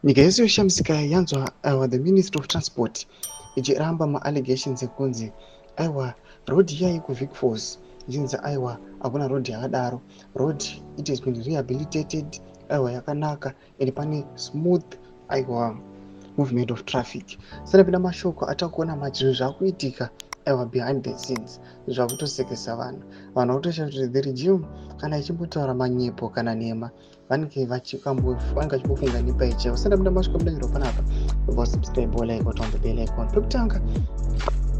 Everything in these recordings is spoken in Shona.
Nyika yese yoshamisika yanzwa, aiwa, the Ministry of Transport ichiramba maallegations ekunzi, aiwa, road iya yekuVic Falls ichinzi, aiwa, hakuna road yakadaro. Road, it has been rehabilitated, aiwa, yakanaka and pane smooth, aiwa, movement of traffic. Sanapinda mashoko atakuona manje, zvinhu zvakuitika, aiwa, behind the scenes zvakutosekesa vanhu. Vanhu vakutoshaya kuti the regime kana ichimbotaura manyepo kana nhema, vanenge vachimbofunga nepaichaivo. Sanapinda mashoko amudanyirwa panapa, vasubscribe, like, on the bell icon. Pekutanga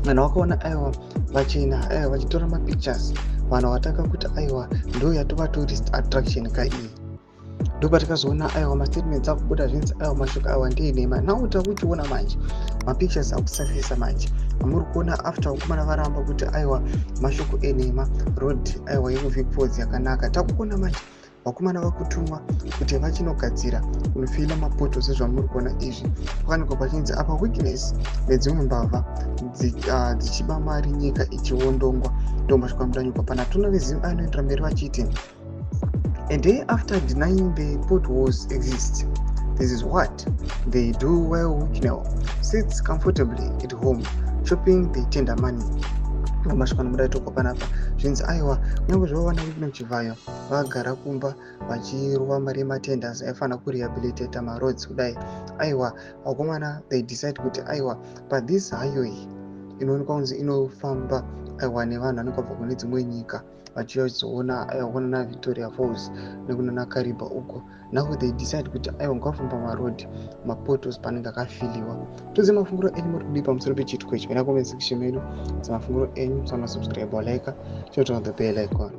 vanhu vakaona, aiwa, vachena, aiwa, vachitora mapictures. Vanhu vatanga kuti, aiwa, ndo yatova tourist attraction ka iyi. Ndopatakazoona, aiwa, mastatements akubuda zvinzi, aiwa, mashoko awa ndeenhema. Now takuchiona manje mapictures akusafisa manje amuri kuona after vakomana varamba kuti, aiwa, mashoko enhema, road, aiwa, yekuVic Falls yakanaka. Takuona manje vakomana vakutumwa kuti vachinogadzira kunofila mapoto. Sezvamuri kuona izvi, pakanikwa pachinzi apa Wicknell nedzimwe mbavha dzichiba mari, nyika ichiondongwa. Ndo mashoko amudanyikwa pana tona vezimu anoendera mberi vachiti, "A day after denying the potholes exist, this is what they do while Wicknell sits comfortably at home chopping the tender money." Mashoko anomuda panapa zvinzi, aiwa, kunyange zvavo vana Wicknell Chivhayo vagara kumba vachirova mari yematenders aifanira kurehabilitata maroads kudai, aiwa, vakomana, they decide kuti, aiwa, pathis highway inoonekwa kunzi inofamba, aiwa, nevanhu vanenge vabva kune dzimwe nyika vachizoona, aiwa, kunana Victoria Falls nekunana Kariba uko. Now they decide kuti, aiwa, ngavafamba maroad, mapotholes panenge akafiliwa. Toziva mafunguro enyu, muri kudii pamusoro pechiitiko ichi? Pena comment section medu dzemafunguro enyu. Sana subscribe, like, turn on the bell icon.